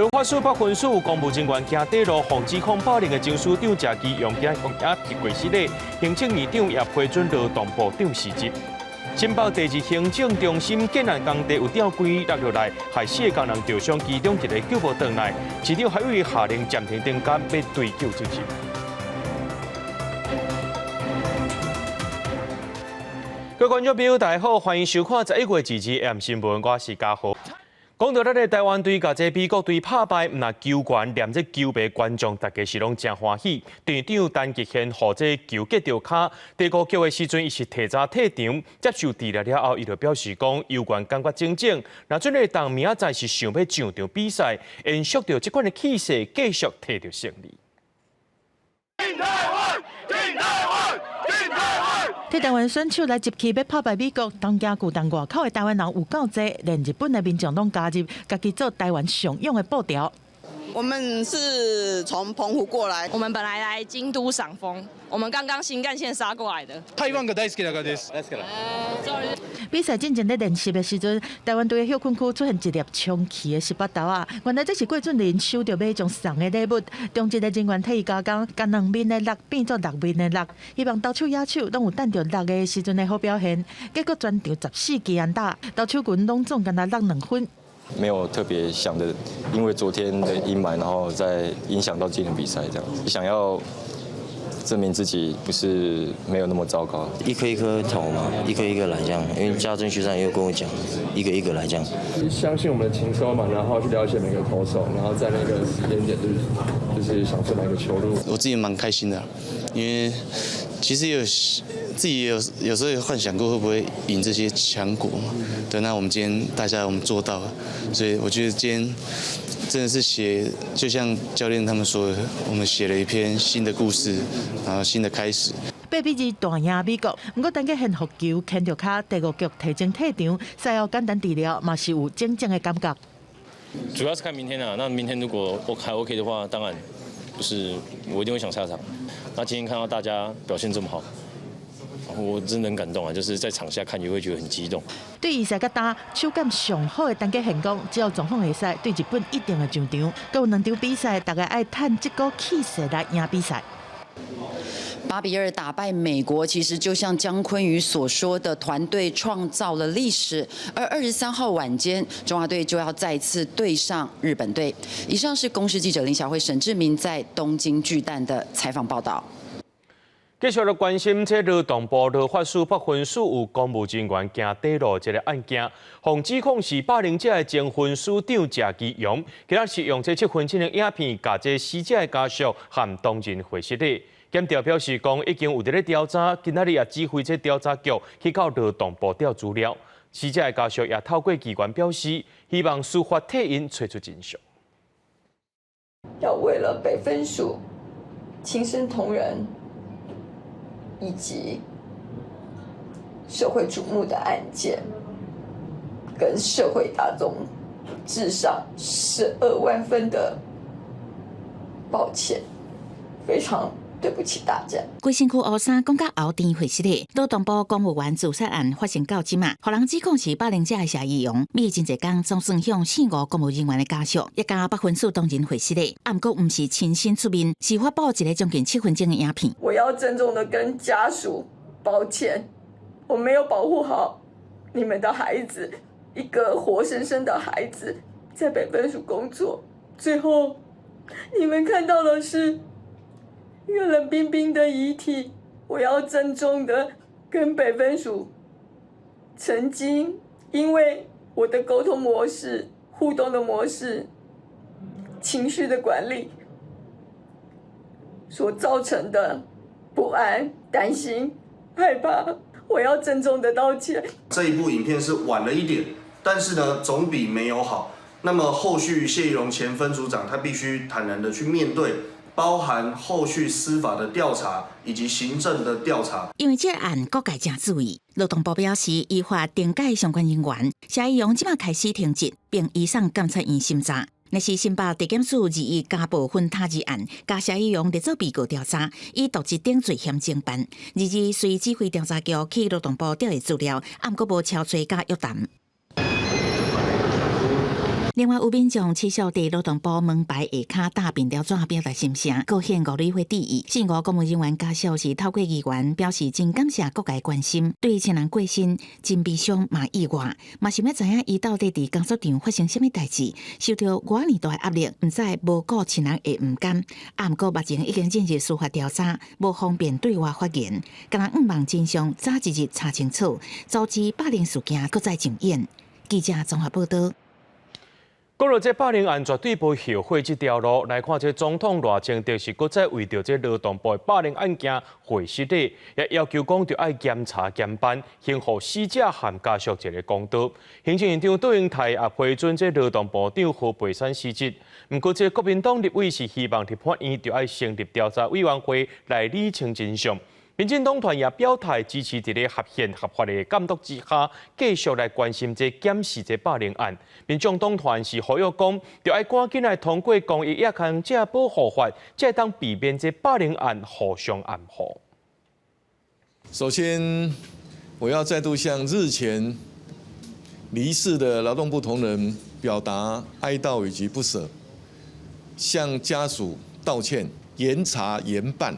勞法署北分署公務人員行短路，予指控霸凌的前署長謝其陽今予影會失禮，行政院長也批准勞動部長辭職。新北第二行政中心建案工地有吊櫃落落來，害四个工人著傷，其中一个救無轉來。市長韓國瑜下令暫停停工，欲追究責任。各位觀眾朋友，大家好，歡迎收看11月22 AM 新聞，我是嘉豪。講到咱的台灣隊共這美國隊拍敗，毋但球員連這球迷觀眾，大家是攏誠歡喜。隊長陳杰憲予這球擊著跤，第五局的時陣，伊是提早退場接受治療了後，伊就表示講，猶原感覺整整。若準會當明仔載是想欲上場比賽，延續著這款的氣勢，繼續提著勝利。挺台灣，挺台灣，挺台灣。替台灣選手來集氣欲拍敗美國，東京巨蛋外口的台灣人有夠濟，連日本的民眾攏加入，家己做台灣上勇的布條。我們是從澎湖過來，我們本來來京都賞楓，我們剛剛新幹線殺過來的。台灣が大好きだからです。比賽進前咧練習的時陣，台灣隊的歇睏區出現一粒充氣的十八豆仔，原來這是郭俊麟收著馬將送的禮物。中職的人員替伊加工，將兩面的六變做六面的六，希望投手野手攏有等著六的時陣的好表現。結果全場14支安打，投手群攏總干焦落兩分。沒有特別想的，因為昨天的陰霾，然後再影響到今天比賽，這樣子想要證明自己不是沒有那麼糟糕。一顆一顆投嘛，一顆一顆來這樣，因為家政學長也有跟我講，一個一個來這樣。相信我們的情蒐嘛，然後去了解每個投手，然後在那個時間點就是想出哪個球路。我自己蠻開心的，因為其實有自己有時候有幻想過會不會贏這些強國嘛。對，那我們今天大家我們做到了，所以我覺得今天真的是寫，就像教練他們說的，我們寫了一篇新的故事，然後新的開始。 8比2大贏美國，毋過陳杰憲予球牽著跤，第五局提前退場，賽後簡單治療嘛是有整整的感覺。主要是看明天啊，那明天如果我還 OK 的話，當然就是我一定會想下場。那今天看到大家表現這麼好，我真的很感動啊！就是在場下看也會覺得很激動。對伊賽甲打手感上好的陳杰憲講，只要狀況會使，對日本一定會上場。閣有兩場比賽，大家愛趁這股氣勢來贏比賽。 8比2打敗美國，其實就像江坤宇所說的，團隊創造了歷史。而23號晚間，中華隊就要再次對上日本隊。以上是公視記者林小慧、沈志明在東京巨蛋的採訪報道。繼續來關心這勞動部勞法署北分署有公務人員行短路這个案件，予指控是霸凌者的前分署長謝其陽，今仔是用這7分鐘的影片，共這死者的家屬和當人會失禮。檢調表示講已經有佇咧調查，今仔日也指揮這調查局去到勞動部調資料。死者的家屬也透過機關表示，希望司法替𪜶揣出真相。要為了北分署親身同仁以及社會矚目的案件，跟社會大眾致上12萬分的抱歉，非常對不起大家。規身軀烏衫，講甲後天會失禮。勞動部公務員自殺案發生到這馬，予人指控是霸凌者的謝宜陽，覕真濟工總算向死五公務人員的家屬，也佮北分署當人會失禮，毋過毋是親身出面，是發布一个將近7分鐘的影片。我要鄭重的跟家屬抱歉，我沒有保護好你們的孩子，一個活生生的孩子在北分署工作，最後你們看到的是一個冷冰冰的遺體。我要鄭重的跟北分署曾經因為我的溝通模式、互動的模式、情緒的管理所造成的不安、擔心、害怕，我要鄭重的道歉。這一部影片是晚了一點，但是呢，總比沒有好。那麼後續謝宜榮前分署長他必須坦然的去面對，包含後續司法的調查以及行政的調查。因為這個案各界誠注意，勞動部表示依法懲戒相關人員，謝宜榮這馬開始停職，並移送監察院審查。若是新北地檢署擬以家暴分他治案，共謝宜榮列做被告調查，以瀆職等罪嫌偵辦。二二隨指揮調查局去勞動部調查資料，毋過無敲催佮約談。另外有民眾持續佇勞動部門牌下跤貼便條紙表達心聲，閣獻吳叡花致意。姓吳公務人員家屬是透過議員表示真感謝各界關心，對親人過身真悲傷嘛意外，嘛想欲知影伊到底佇工作場發生啥物代誌，受著偌爾大壓力，毋知無顧親人會毋甘。啊，毋過目前已經進入司法調查，無方便對外發言。敢若向望真相早一日查清楚，阻止霸凌事件閣再上演。記者綜合報道。講到這霸凌案，絕對無後悔這條路。來看這總統賴清德是閣再為著這勞動部的霸凌案件會失禮，也要求講著愛嚴查嚴辦，還予死者和家屬一個公道。行政院長卓榮泰也批准這勞動部長何佩珊辭職。毋過這國民黨立委是希望立法院著愛成立調查委員會來理清真相。民進黨團也表態支持佇咧合憲合法的監督之下，繼續來關心這檢視這霸凌案。民眾黨團是呼籲講，著愛趕緊來通過公益抑空者保護法，才會當避免這霸凌案互相暗號。首先，我要再度向日前離世的勞動部同仁表達哀悼以及不捨，向家屬道歉，嚴查嚴辦。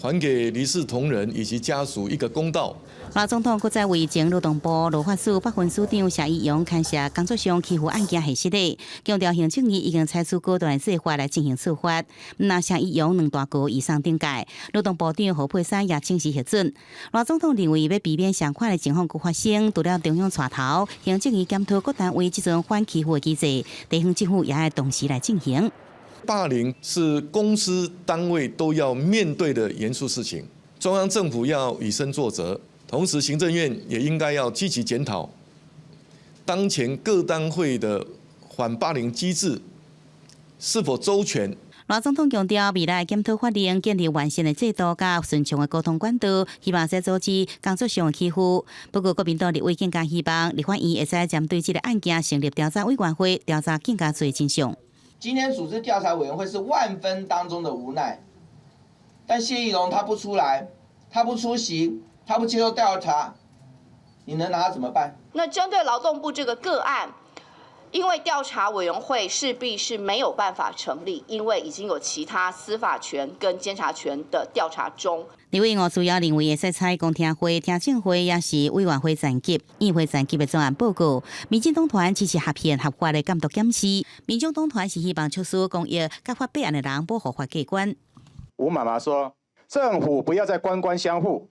還給離世同仁以及家屬一個公道。賴總統閣再為前勞動部勞發署北分署長謝宜容牽涉工作上欺負案件下失禮，強調行政院已經採取果斷做法來進行處罰。毋但謝宜容兩大告移送懲戒，勞動部長何佩珊也請辭核准。賴總統認為欲避免相款的情況閣發生，除了中央帶頭，行政院檢討各單位這種反欺負的機制，地方政府也愛同時來進行。霸凌是公司單位都要面對的嚴肅事情，中央政府要以身作則，同時行政院也應該要積極檢討當前各單位的反霸凌機制是否周全。賴總統強調，未來檢討法令，建立完善的制度，佮順暢的溝通管道，希望會使阻止工作上的欺負。不過，國民黨立委更加希望立法院會使針對這个案件成立調查委員會，調查更加濟真相。今天組織調查委員會是萬分當中的無奈，但謝宜容他不出來，他不出席，他不接受調查，你能拿他怎麼辦？那針對勞動部這個個案，因為調查委員會勢必是沒有辦法成立，因為已經有其他司法權跟監察權的調查中。立委吳思瑤認為會使採公聽會、聽證會，抑是委員會層級、議會層級的專案報告。民進黨團支持合憲合法的監督檢視，民眾黨團是希望促使公益佮發弊案的人保護法過關。吳媽媽說：政府不要再官官相護，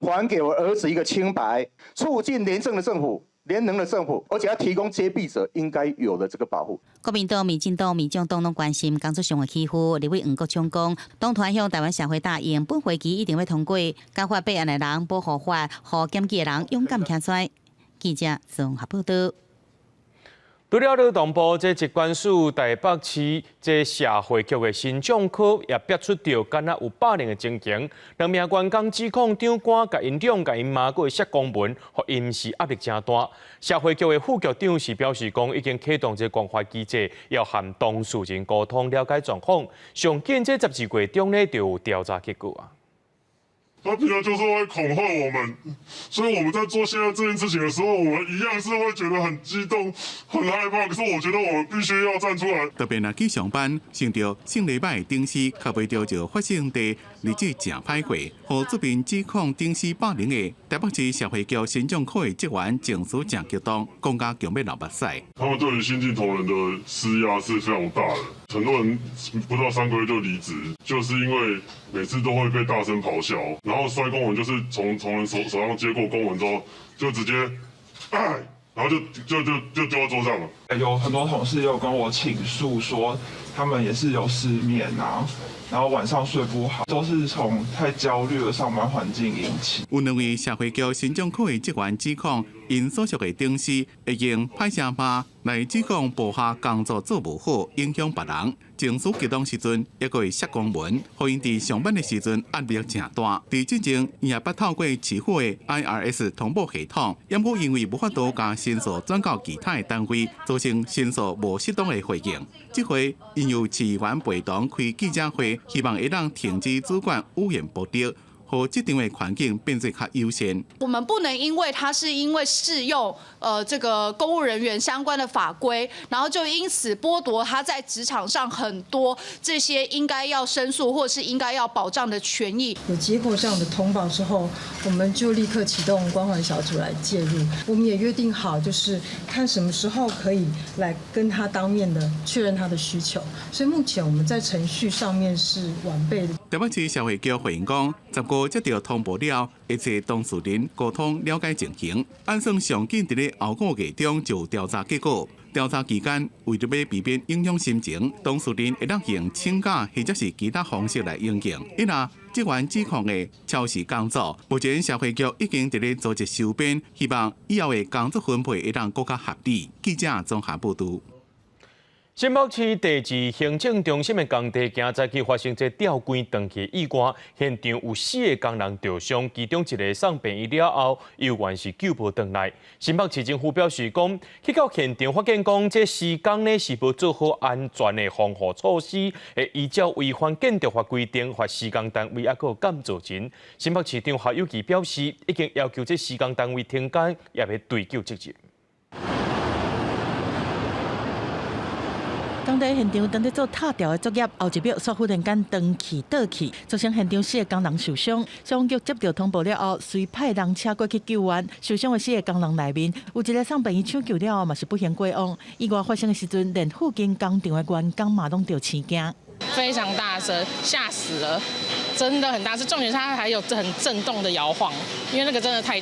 還給我兒子一個清白，促進廉政的政府。廉能的政府，而且要提供揭弊者應該有的這個保護。國民黨、民進黨、民眾黨攏關心工作上的欺負。立委黃國昌講，黨團向台灣社會答應，本會期一定會通過，共發弊案的人保護法，予檢舉的人勇敢站出來。記者綜合報道。除了勞動部這疾管署台北市這社會局的身障科也爆出著敢若有霸凌的情形，兩名員工指控長官共𪜶長共𪜶媽閣會寫公文，予𪜶是壓力誠大。社會局的副局長是表示講，已經啟動這關懷機制，要和當事人溝通了解狀況。上緊這12月中呢，就有調查結果啊。他平常就是會恐嚇我們，所以我們在做現在這件事情的時候，我們一樣是會覺得很激動、很害怕。可是我覺得我們必須要站出來。特別若去上班，想著上禮拜頂司較袂著就發生佇日子誠歹過，予這邊指控頂司霸凌的台北市社會局身障科的職員情緒誠激動，講甲強欲流目屎。他們對於新進同仁的施壓是非常大的，很多人不到3個月就離職，就是因為每次都會被大聲咆哮，然後摔公文，就是從同仁手上接過公文之後，就直接，然後就丟到桌上了。有很多同事有跟我傾訴說，他們也是有失眠啊，然後晚上睡不好，都是從太焦慮的上班環境引起。有兩位社會局身障科的職員指控，𪜶所屬的頂司會用歹聲話來指控部下工作做無好，影響別人。情緒激動時陣，抑閣會寫公文，予𪜶佇上班的時陣壓力誠大。佇進前，伊也捌透過市府的 IRS 通報系統，毋過因為無法度共申訴轉到其他的單位，造成申訴無適當的回應。這回，𪜶由市議員陪同開記者會，希望會當停止主管語言暴力，予予職場的環境變做較友善。我們不能因為他是因為適用這個公務人員相關的法規，然後就因此剝奪他在職場上很多這些應該要申訴或是應該要保障的權益。有接獲這樣的通報之後，我們就立刻啟動關懷小組來介入。我們也約定好，就是看什麼時候可以來跟他當面的確認他的需求。所以目前我們在程序上面是完備的。台北市社會局回應講，10號接到通報了，會揣當事人溝通了解情形。按算上緊佇咧後個月中就有調查結果。調查期間，為著欲避免影響心情，當事人會當用請假或者是其他方式來應應。伊若職員指控的超時工作，目前社會局已經佇咧組織修編，希望以後的工作分配會當閣較合理。記者綜合報導。新北市第二行政中心的工地，今早起發生這吊櫃斷去意外，現場有四个工人著傷，其中一个送病院了後，猶原是救無轉來。新北市政府表示講，去到現場發現講，這施工呢是無做好安全的防護措施，會依照違反建築法規定，罰施工單位抑閣監造人。新北市長侯友宜表示，已經要求這施工單位停工，也欲追究責任。工地現場正佇做塔吊的作業，後一秒煞忽然間斷氣倒去，造成現場四个工人受傷。消防局接到通報了後，隨派人車過去救援。受傷的四个工人內面，有一个送病院搶救了後，嘛是不幸過往。意外發生的時陣，連附近工廠的員工嘛攏著生驚。非常大聲，嚇死了，真的很大聲。重點是它還有很震動的搖晃，因為那個真的太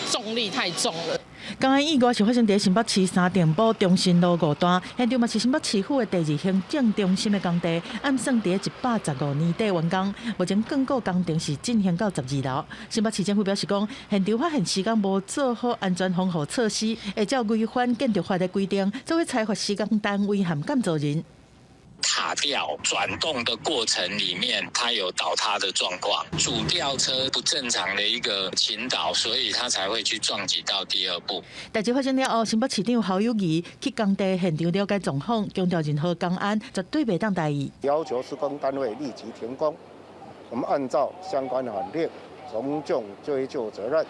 重力太重了。工安意外是發生佇新北市三重埔中心路五段，現場嘛是新北市府的第二行政中心的工地，按算佇115年底完工。目前竣工工程是進行到12樓。新北市政府表示講，現場發現施工無做好安全防護措施，會照違反建築法的規定，做裁罰施工單位和監造人。塔吊轉動的過程裡面，它有倒塌的狀況，主吊車不正常的一個傾倒，所以它才會去撞擊到第二部。代誌發生了後，新北市長侯友宜去工地現場了解狀況，強調任何工安絕對袂當大意，要求施工單位立即停工，我們按照相關法令從重追究責任。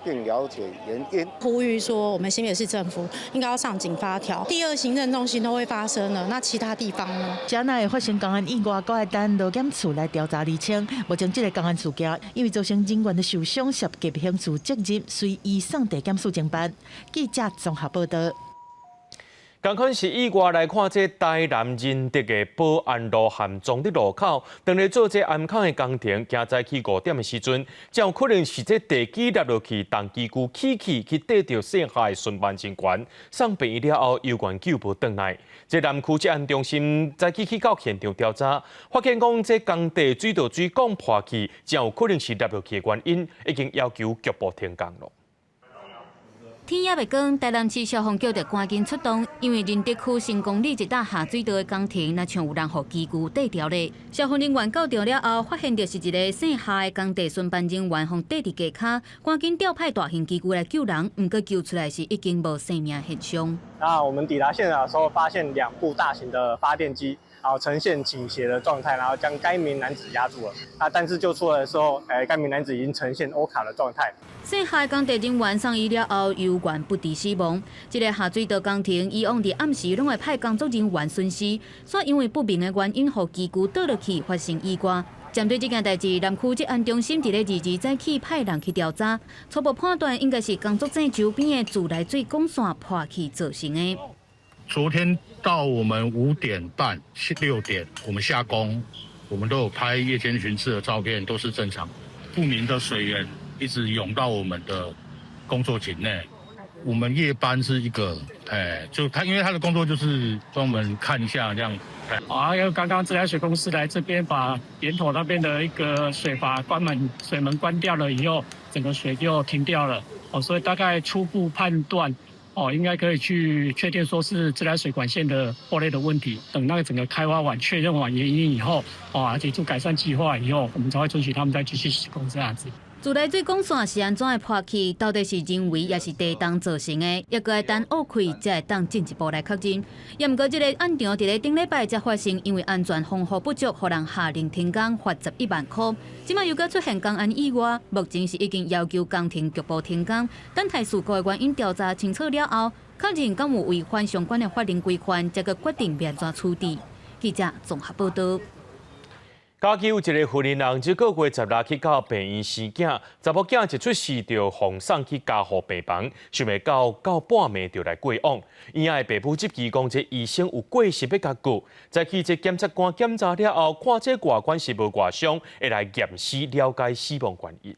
並了解原因，呼籲說我們新北市政府應該要上緊發條。第二行政中心都會發生了，那其他地方呢？這若會發生工安意外，閣愛等勞檢處來調查釐清。目前這个工安事件，因為造成人員的受傷，涉及刑事責任，隨移送地檢署偵辦。記者綜合報導。仝款是意外來看，這台南仁德的保安路和忠德路口，當咧做這頷孔的工程，今早起5點的時陣，真有可能是這地基凹落去，重機具起去去硩著線下的巡班人員，送病院了後，猶原救無轉來。這南區職安中心早起去到現場調查，發現講這工地水道水管破去，真有可能是凹落去的原因，已經要求局部停工了。天也未光，台南市消防局就趕緊出動，因為仁德區成功里一搭下水道的工程，若像有人予機具硩著咧。消防人員到場了後，發現著是一个姓夏的工地巡班人員予硩佇地跤，趕緊調派大型機具來救人，毋過救出來時已經無生命現象。那我們抵達現場的時候，發現兩部大型的發電機，然後呈現傾斜的狀態，然後將該名男子壓住了。啊，但是救出來的時候，該名男子已經呈現歐卡的狀態。姓夏工地人員送醫了後，猶原不治死亡。這个下水道工程以往佇暗時攏會派工作人員巡視，煞因為不明的原因，予機具倒落去發生意外。針對這件代誌，南區職安中心佇咧22早起派人去調查，初步判斷應該是工作井周邊的自來水管線破去造成的。昨天到我們5點半、6點，我們下工，我們都有拍夜間巡視的照片，都是正常。不明的水源一直湧到我們的工作井內。我們夜班是一個，哎，就他，因為他的工作就是幫我們看一下這樣。啊，因為剛剛自來水公司來這邊把源頭那邊的一個水閥關門、水門關掉了以後，整個水就停掉了。哦，所以大概初步判斷，哦，應該可以去確定說是自來水管線的破裂的問題。等那個整個開挖完、確認完原因以後，哦，而且做改善計劃以後，我們才會准許他們再繼續施工這樣子。自來水管線是按怎會破去？到底是人為抑是地動造成的？猶閣愛等奧開才會當進一步來確認。也毋過，這個暗場佇咧頂禮拜才發生，因為安全防護不足，予人下令停工，罰11萬箍。這擺又閣出現工安意外，目前是已經要求工程局部停工，等待事故的原因調查清楚了後，確認敢有違反相關的法令規範，才閣決定欲按怎處置。記者綜合報道。家己有一个雲林人，這個月16去到病院生囝，查某囝一出世就予送去加護病房，想袂到到半暝就來過往。嬰仔的爸母質疑講，這醫生有過失欲共告。再去這檢察官檢查了後，看這外觀是無外傷，會來驗屍了解死亡原因。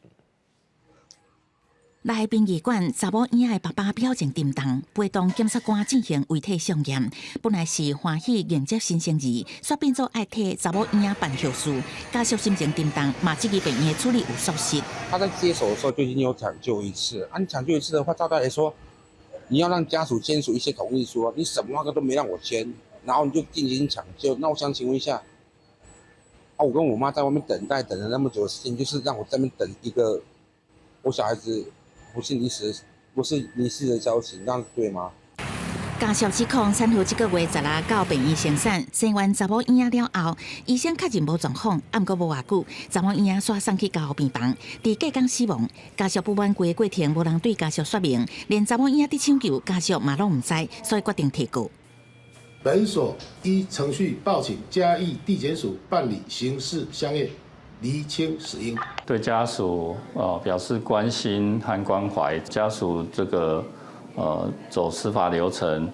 來殯儀館，查某嬰仔的爸爸表情沉重，陪同檢察官進行遺體相驗。本來是歡喜迎接新生兒，煞變做愛替查某嬰仔辦後事，家屬心情沉重，嘛質疑病院處理有疏失。他在接手的時候就已經有搶救一次，啊，你搶救一次的話，照道理來說，你要讓家屬簽署一些同意書，你什麼都沒讓我簽，然後你就進行搶救，那我想請問一下，啊，我跟我媽在外面等待等了那麼久的時間，就是讓我在那邊等一個我小孩子。不是離世，不是離世的消息，那對嗎？家屬指控產婦這個月十六到病院生產，生完查某嬰仔了後，醫生確認無狀況，毋過無偌久，查某嬰仔煞送去加護病房，佇隔工死亡。家屬不滿規個過程無人對家屬說明，連查某嬰仔佇搶救，家屬嘛攏毋知，所以決定提告。本所依程序報請嘉義地檢署辦理刑事相驗。釐清死因，對家屬表示關心和關懷，家屬這個走司法流程，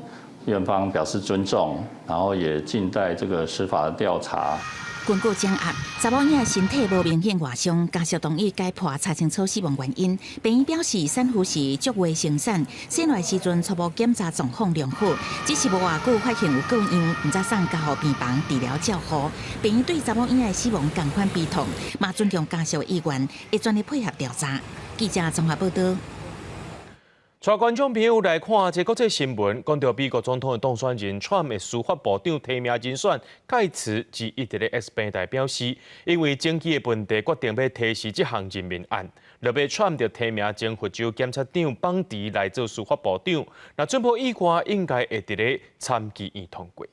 院方表示尊重，然後也靜待這個司法調查。根據掌握，查某嬰仔身體無明顯外傷，家屬同意解剖查清楚死亡原因。病院表示，產婦是足月生產，生來時陣初步檢查狀況良好，只是無偌久發現有過樣，毋才送加護病房治療照護。病院對查某嬰仔死亡仝款悲痛，嘛尊重家屬意願，會全力配合調查。記者綜合報道。帶觀眾朋友來看這國際新聞，講到美國總統的當選人川普的司法部長提名人選蓋茨，之一佇咧 X 平台表示，因為證據的問題，決定欲提示這項任命案。落尾川普就提名前佛州檢察長邦迪來做司法部長，若川普意外應該會佇咧參議院通過。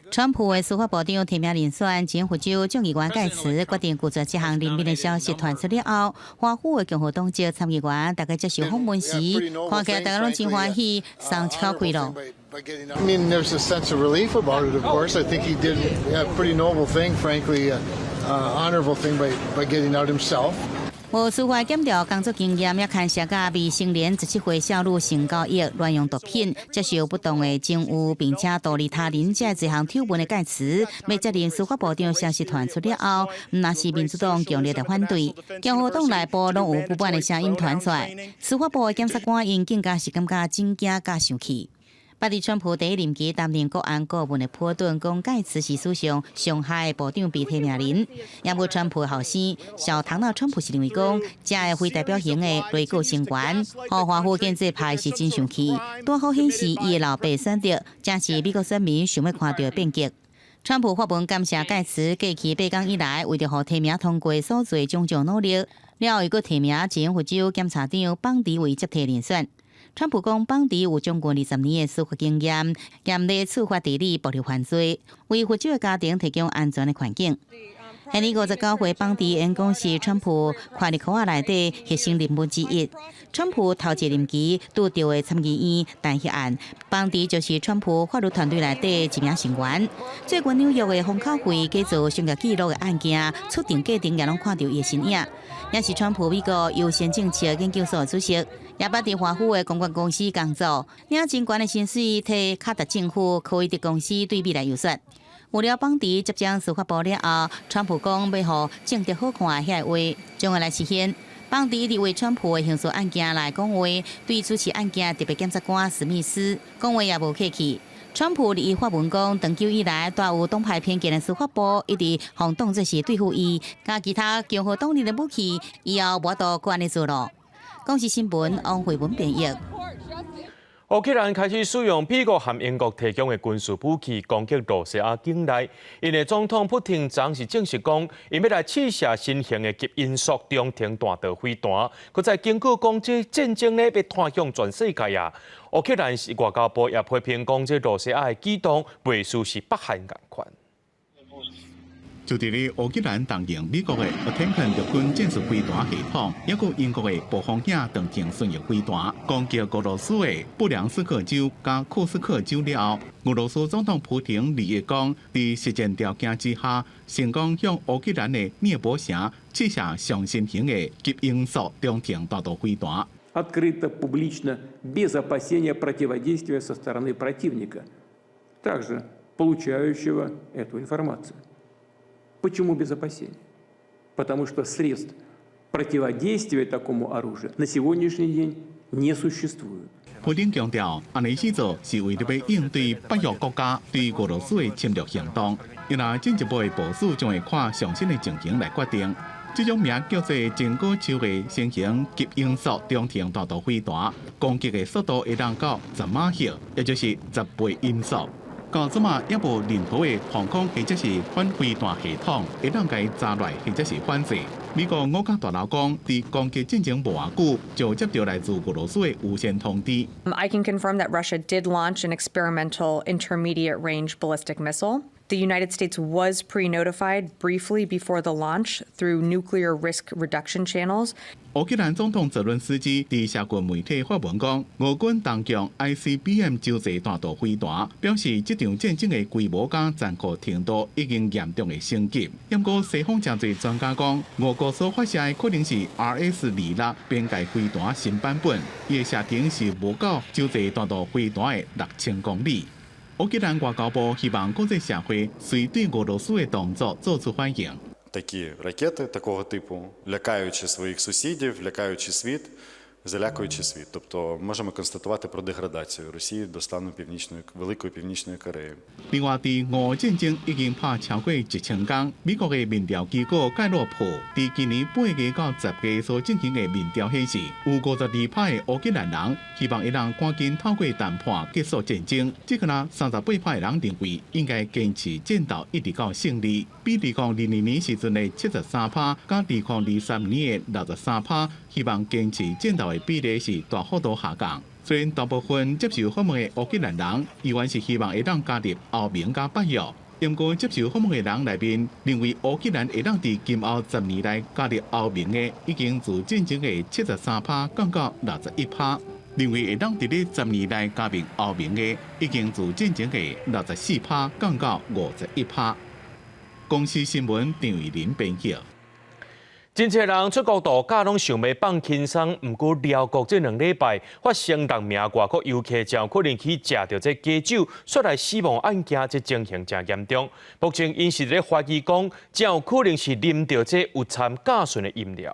川普的司法部長提名人選前佛州眾議員蓋茨決定拒絕這項任命的消息傳出了後，華府的共和黨籍參議員逐家接受訪問時，看起來逐家攏真歡喜，鬆一口氣咯。 I mean, there's a sense of relief about it, of course. I think he did a pretty noble thing, frankly, honorable thing by getting out himself. 無司法檢調工作經驗，也牽涉佮未成年17歲少女性交易、亂用毒品、接受不當的贈與，並且圖利他人這罪項醜聞的蓋茨，欲接任司法部長消息傳出了後，毋但是民主黨強烈的反對，共和黨內部攏有不滿的聲音傳出來。司法部的檢察官𪜶更加是感覺真驚佮生氣。捌佇川普第一任期擔任國安顧問的波頓講，蓋茨是史上上害的部長被提名人。也無川普後生小唐納川普是認為講，這个非代表型的內閣成員，予華府建制派是真生氣。拄好顯示伊的老爸選擇，正是美國選民想欲看著的變革。川普發文感謝蓋茨過去8工以來為著予提名通過所做種種努力，了後又閣提名前佛州檢察長邦迪為接替人選。川普講，邦迪有將近20年的司法經驗，嚴厲處罰治理暴力犯罪，為佛州的家庭提供安全的環境。現年59歲，邦迪演講是川普權力圈仔內底核心人物之一。川普頭一任期拄著的參議院彈劾案，邦迪就是川普法律團隊內底一名成員。最近紐約的封口費假造商業記錄的案件，出庭過程也攏看著伊的身影。也是川普美國優先政策研究所主席，也捌佇華府的公關公司工作，領真懸的薪水，替卡特政府、科威特公司對美來遊說。有了邦迪接掌司法部了後，川普講欲予政治好看的遐個話，將會來實現。邦迪一直為川普的刑事案件來講話，對主持案件特別檢察官史密斯講話也無客氣。川普日發文講，長久以來帶有黨派偏見的司法部一直予當作是對付伊，佮其他共和黨人的武器，以後無法度閣按呢做咯。公視新聞王慧文編譯。烏克蘭開始使用美國和英國提供的軍事武器攻擊羅西亞境內。𪜶的總統普廷昨是證實講，𪜶欲來試射新型的極音速中程彈道飛彈。閣再警告講，這戰爭呢欲拖向全世界啊！烏克蘭是外交部也批評講，這羅西亞的舉動袂輸是北韓仝款。就佇咧烏克蘭動用美國的 ATACMS 陸軍戰術飛彈系統，抑閣英國的暴風影長程巡弋飛彈，攻擊俄羅斯的布良斯克州佮庫斯克州了後，俄羅斯總統普廷二日講，佇實戰條件之下，成功向烏克蘭的聶波城試射上新型的極音速中程彈道飛彈。 Открыто, публично, без опасения противодействия со стороны противника, также получающего эту информацию. Почему без опасений? Потому что средств противодействия такому оружию на сегодняшний день не существует. 普丁強調，按呢去做是為著欲應對北約國家對俄羅斯的侵略行動。伊若進一步的部署，將會看上新的情形來決定。這種名叫做榛果樹的新型極音速中程彈道飛彈，攻擊的速度會當到10馬赫，也就是10倍音速。到這馬猶無任何的防空或者是反飛彈系統會當共伊查落或者是反制。美國五角大樓講，佇攻擊進前無偌久，就接著來自俄羅斯的預先通知。 I can confirm that Russia did launch an experimental intermediate range ballistic missile. The United States was pre-notified briefly before the launch through nuclear risk reduction channels. 烏克蘭總統澤倫斯基佇社群媒體發文講，俄軍動用 ICBM 洲際彈道飛彈，表示這場戰爭的規模佮殘酷程度已經嚴重的升級。不過西方誠濟專家講，俄國所發射的可能是 RS-26邊界飛彈新版本，伊的射程是無到洲際彈道飛彈的6000公里。烏克蘭外交部希望國際社會隨對俄羅斯的動作做出反應。 Такі ракети такого типу, лякаючи своїх сусідів, лякаючи світ, залякуючи світ. Тобто можемо констатувати про деградацію Росії до стану північної Великої Північної Кореї. 另外，佇俄烏戰爭已經拍超過1000工，美國的民調機構蓋洛普佇今年8月到10月所進行的民調顯示，有52%的烏克蘭人希望會當趕緊透過談判結束戰爭，只干焦38%的人認為應該堅持戰鬥一直到勝利，比2022年時陣的73%，佮2023年的63%，希望堅持戰鬥的比例是大幅度下降。雖然大部分接受訪問的烏克蘭人，依然是希望會當加入歐盟佮北約，毋過接受訪問的人內面，認為烏克蘭會當佇今後10年內加入歐盟的，已經自進前的73%降到61%；認為會當佇咧十年內加入歐盟的，已經自進前的64%降到51%。公視新聞張偉林編輯。真濟人出國度假攏想欲放輕鬆，毋過寮國這2禮拜發生六名外國遊客真有可能去食著這假酒，煞來死亡案件，這情形誠嚴重。目前𪜶是咧懷疑講，真有可能是啉著這有摻甲醇的飲料。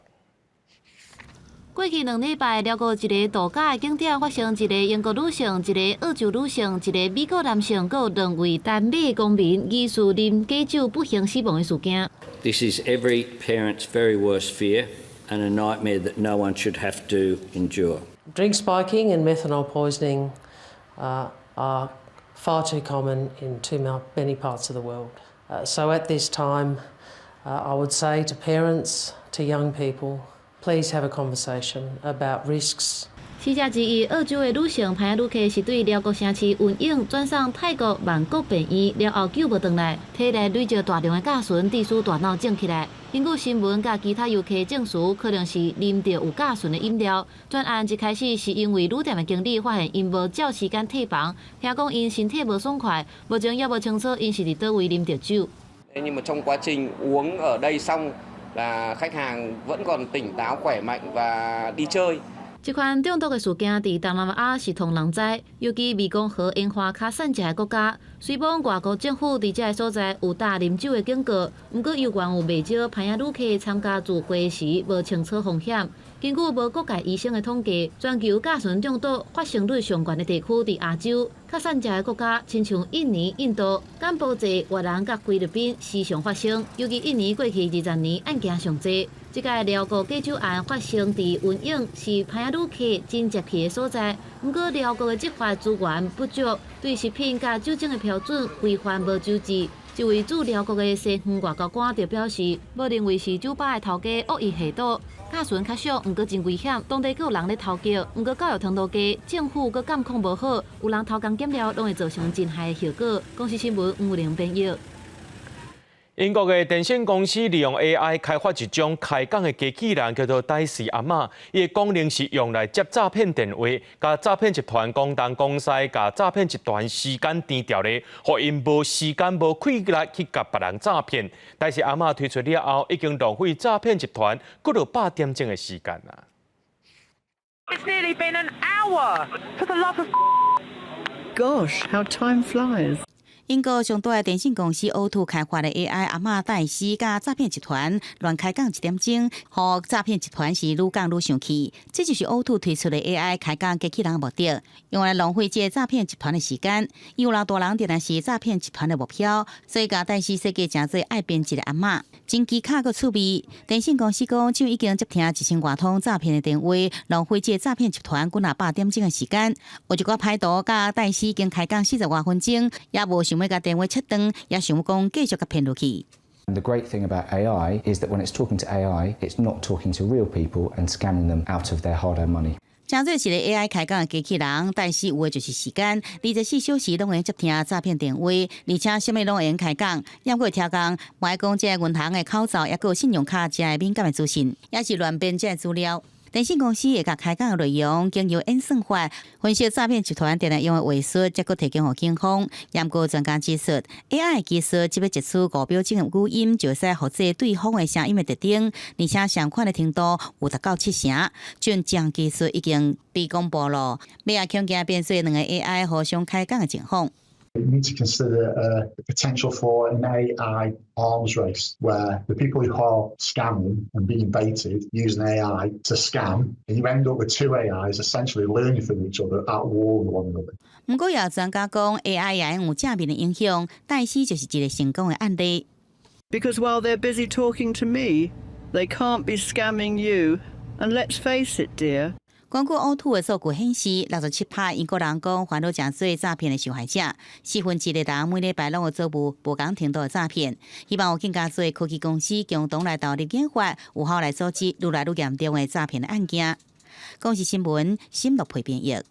過去2禮拜，寮國一个度假的景點發生一个英國女性、一个澳洲女性、一个美國男性，閣有兩位丹麥公民疑似啉假酒不幸死亡的事件。 This is every parent's very worst fear and a nightmare that no one should have to endure. Drink spiking and methanol poisoning are far too common in too many parts of the world. So at this time, I would say to parents, to young people, please have a conversation about risks. 死者之一，澳洲的女性攀仔旅客是對寮國城市雲湧轉送泰國曼谷病院，了後救無轉來，體內累積大量的甲醇，致使大腦腫起來。根據新聞佮其他遊客證實，可能是啉著有甲醇的飲料。全案一開始是因為旅店的經理發現𪜶無照時間退房，聽講𪜶身體無爽快，目前猶無清楚𪜶是佇佗位啉著酒。 Nhưng mà trong quá trình uống ở đây xong là khách hàng vẫn còn tỉnh táo, khỏe mạnh và đi chơi. 這款中毒的事件佇東南亞是予人知，尤其湄公河沿岸較散食的國家。雖罔外國政府佇這个所在有打啉酒的警告，毋過猶原有袂少攀仔旅客參加聚會時無清楚風險。根據無國界醫生的統計，全球甲醇中毒發生率上懸的地區佇亞洲，較散食的國家親像印尼、印度、柬埔寨、越南佮菲律賓時常發生。尤其印尼過去20年案件上濟。這個寮國假酒案發生佇雲頂，是歹仔旅客真捷去的所在。毋過寮國的執法資源不足，對食品佮酒精的標準規範無周至。一位駐寮國的西方外交官就表示，無認為是酒吧的頭家惡意下毒，甲醇較俗，毋過真危險。當地閣有人咧偷叫，毋過教育程度低，政府閣監控無好，有人偷工減料，攏會造成真害的後果。公視新聞吳玲編譯。英國的電信公司利用 AI 開發一種開講的機器人，叫做黛絲阿嬤。伊的功能是用來接詐騙電話，共詐騙集團講東講西，共詐騙集團時間顛掉咧，予𪜶無時間無氣力去共別人詐騙。黛絲阿嬤推出了後，已經浪費詐騙集團幾落百點鐘的時間啦。 It's nearly been an hour. For the love of Gosh, how time flies. 英國上大的電信公司 O2 開發的 AI 阿嬤黛絲，佮詐騙集團亂開講一點鐘，予詐騙集團是愈講愈生氣。這就是 O2 推出的 AI 開講機器人目的，用來浪費這個詐騙集團的時間。有老大人定定是詐騙集團的目標，所以共黛絲設計成做愛編織的阿嬤，真機巧閣趣味。電信公司講，就已經接聽1000外通詐騙的電話，浪費這個詐騙集團幾若百點鐘的時間。有一寡歹徒佮黛絲已經開講40外分鐘，也無想欲共電話切斷，也想欲講繼續共騙落去。 The great thing about AI is that when it's talking to AI, it's not talking to real people and scamming them out of their hard-earned money. 成做一個 AI 開講的機器人，黛絲有的就是時間，24小時攏會接聽詐騙電話，而且啥物攏會用開講，猶閣會聽講，莫講這個銀行的口罩，猶閣有信用卡這个敏感的資訊，也是亂編這个資料。電信公司會共開講的內容經由演算法分析詐騙集團定定用的話術，才閣提供予警方。毋過專家指出，AI 技術只欲截取5秒鐘的語音，就會使複製對方的聲音的特徵，而且相款的程度有達到七成。這項技術已經被公布了，尾仔恐驚變做兩个 AI 互相開講的情況。 You need to consider the potential for an AI arms race where the people who are scamming and being baited use an AI to scam, and you end up with two AIs essentially learning from each other at war with one another. 毋過也有專家講，AI 也有正面的影響，黛絲就是一个成功的案例。 Because while they're busy talking to me, they can't be scamming you. And let's face it, dear. 根據 O2 的數據顯示，67%英國人講煩惱成做詐騙的受害者，1/4的人每禮拜攏有遭遇無仝程度的詐騙。希望有更加濟科技公司共同來投入研發，有效來阻止愈來愈嚴重的詐騙的案件。公視新聞，沈樂培編譯。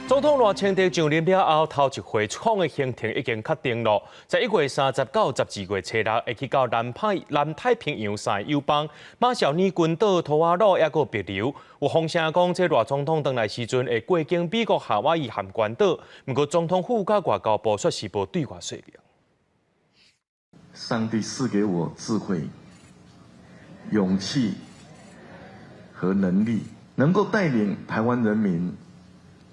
總統賴清德上任了後，頭一回出訪的行程已經確定了。11月30到12月初六，會去到南太平洋三个友邦馬紹爾群島、吐瓦魯，抑閣帛琉。有風聲講，這賴總統轉來時陣會過境美國夏威夷和關島，毋過總統府佮外交部卻是無對外說明。上帝賜給我智慧、勇氣和能力，能夠帶領台灣人民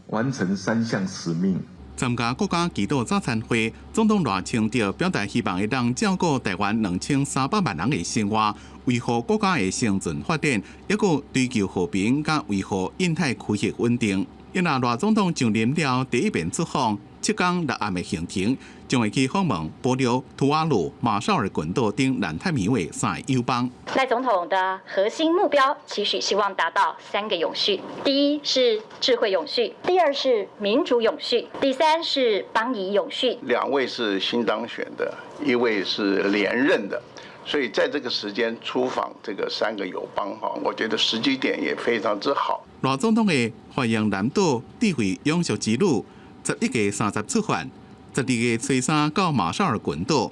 完成三項使命。參加國家祈禱早餐會，總統賴清德表達希望會當照顧台灣2300萬人的生活，維護國家的生存發展，抑閣追求和平，佮維護印太區域穩定。因為賴總統上任了第一遍出訪，7天6暗的行程，將會去訪問帛琉、吐瓦魯、馬紹爾群島等南太平洋的三个友邦。賴總統的核心目標，期許希望達到三個永續：第一是智慧永續，第二是民主永續，第三是邦誼永續。兩位是新當選的，一位是連任的，所以在這個時間出訪這個三個友邦，哈，我覺得時機點也非常之好。賴總統的歡迎南島智慧永續之旅，11月30出發，12月初三到馬紹爾群島。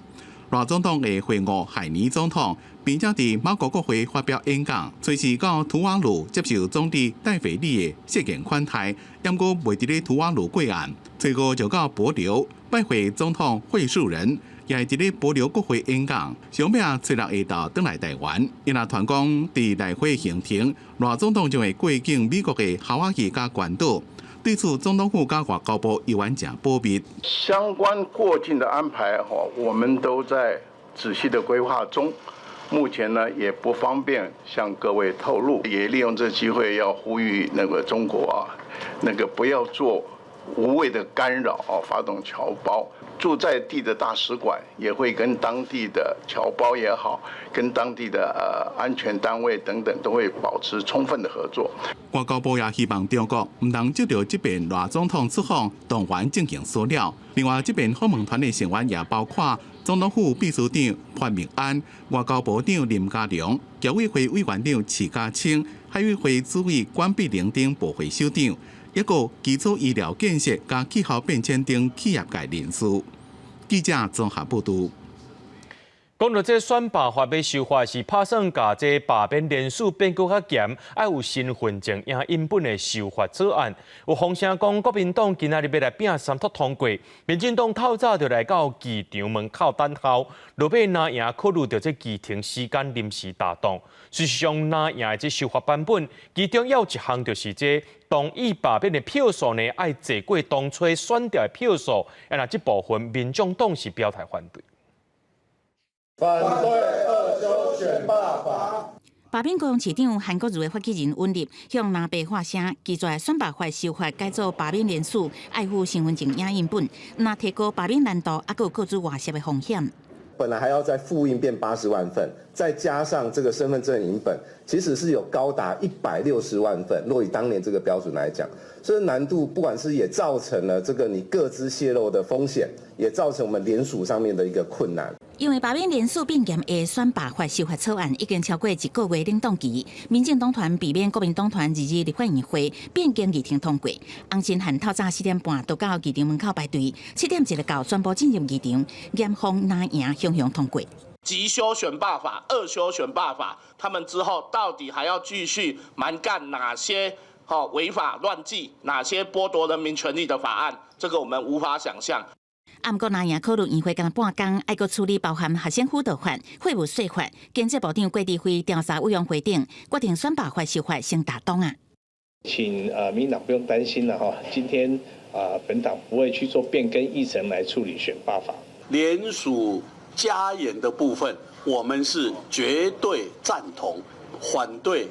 賴總統會會晤海尼總統，並且佇馬國國會發表演講。隨時到吐瓦魯接受總理戴維利的設宴款待，毋過袂佇咧吐瓦魯過暗。初五就到帛琉拜會總統惠恕仁，也會佇咧帛琉國會演講。上尾啊，初六下晝轉來台灣，伊若傳講佇來回行程，賴總統將會過境美國的夏威夷佮關島。對此，總統府佮外交部猶原誠保密。相關過境的安排，我們都在仔細的規劃中，目前呢也不方便向各位透露。也利用這機會要呼籲那個中國啊，那個不要做無謂的干擾啊，發動僑胞駐在地的大使館也會跟當地的僑胞也好，跟當地的安全單位等等都會保持充分的合作。外交部也希望中國毋通藉著這遍賴總統出訪動員進行騷擾。另外，這遍訪問團的成員也包括總統府秘書長潘孟安、外交部長林佳龍、僑委會委員長徐佳青、海委會主委管碧玲等部會首長，抑閣基礎醫療建設佮氣候變遷等企業界人士。記者綜合報導。講到這選罷法欲修法，是拍算共這罷免連署變閣較嚴，愛有身份證影印本的修法草案。有風聲講，國民黨今仔日欲來拚三讀通過，民進黨透早就來到議場門口等候，落尾若贏考慮著這議程時間臨時調動。事實上，若贏的這修法版本，其中有一項就是這同意罷免的票數呢，愛濟過當初選掉的票數，啊，若這部分民眾黨是表態反對。反對二修選罷法。罷免高雄市長韓國瑜的發起人尹立向藍白發聲，拒絕選罷法修法改做罷免連署，愛附身份證影印本，若提高罷免難度，猶閣有個資外洩的風險。本來還要再複印變80萬份，再加上這個身份證影本，其實是有高達160萬份。若以當年這個標準來講，所以難度不管是也造成了這個你個資洩露的風險，也造成我們聯署上面的一個困難。因為罷免連署變嚴的選罷法修法草案已經超過一個月冷凍期，民進黨團避免國民黨團二二立法院會變更議程通過。洪申翰透早4點半就到議場門口排隊，7點一個到全部進入議場，嚴防藍營雄雄通過。急修選罷法、二修選罷法，他們之後到底還要繼續蠻幹哪些違法亂紀、哪些剝奪人民權利的法案？這個我們無法想象。啊，毋過藍營考慮院會干焦半工，愛閣處理包含學生輔導法、廢物稅法、經濟部長郭台輝調查委員會等，決定選罷法修法先打擋啊。請民進黨不用擔心了哈，今天啊本黨不會去做變更議程來處理選罷法。聯署加嚴的部分，我們是絕對贊同，反對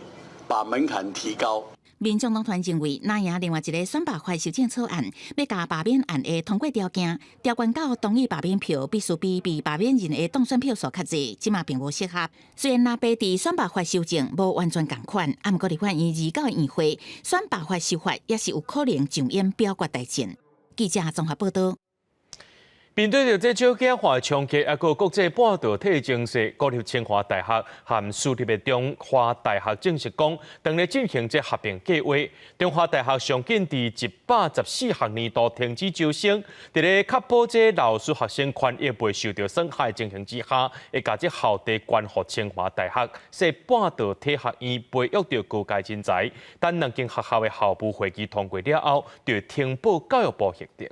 把門檻提高。民眾黨團認為，藍營另外一個選罷法修正草案，欲共罷免案的通過條件，調懸到同意罷免票必須比被罷免人的當選票數較濟，這嘛並無適合。雖然藍白佇選罷法修正無完全仝款，啊，毋過立法院29議會選罷法修法也是有可能上演表決大戰。記者綜合報道。面對著這少子化衝擊，抑閣國際半導體情勢，國立清華大學和私立的中華大學證實講，正咧進行這合併計劃。中華大學上緊佇114學年度停止招生，佇咧確保這老師學生權益袂受著損害情形之下，會共這校地捐予清華大學，設半導體學院培育著高階人才。等兩間學校的校務會議通過了後，就呈報教育部核定。